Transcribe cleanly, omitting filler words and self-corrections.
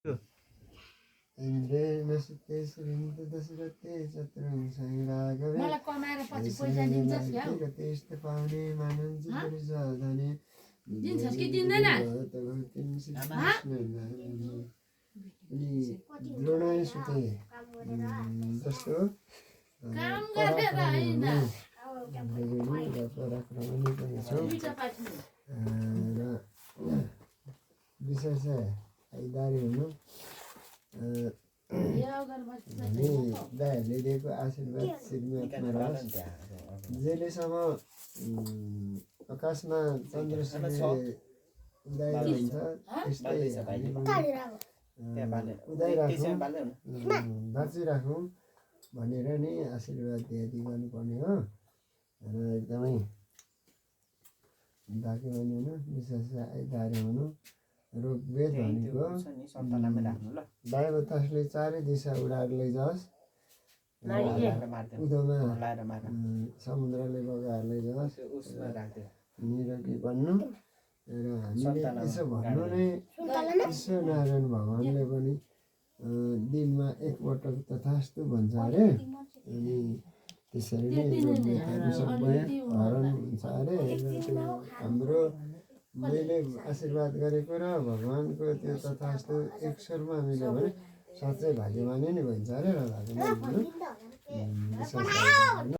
इन्द्रे नसुते श्रीमन्त दशरथे चतुर्विंशै राघवे मलाई कमाएर पछि पैसा दिन्छस् क्या त्यस्तो पाउने मानव जीवन धने दिन्छस् कि दिँदैन द्रोणाय सुते जस्तो काम गरेर होइन र विशेष आइदारी हुनु हामी दाइहरूले दिएको आशीर्वाद श्रीमतमा रहोस् जहिलेसम्म आकाशमा चन्द्र सूर्य उदाइरहन्छ त्यस्तै उदाइराखौँ बाँचिराखौँ भनेर नै आशीर्वाद दिएदी गर्नुपर्ने हो र एकदमै बाँकी पनि हुनु विशेष आइदारी हुनु रोगवेद भनेको वायु बतासले चारै दिशा उडाएर लैजाओस् उदोमा समुद्रले बगाएर लैजाओस् निरोगी बन्नु र हामीले यसो भन्नु नै ईश्वर नारायण भगवान्ले पनि दिनमा एकपटक तथास्तु भन्छ अरे अनि त्यसरी नै रोगवेदहरू सबै हरण हुन्छ अरे हाम्रो मैले आशीर्वाद गरेको र भगवान्को त्यो तथास्तु एक स्वरमा हामीले भने साँच्चै भाग्यमानी नै भइन्छ अरे र भाग्यमानी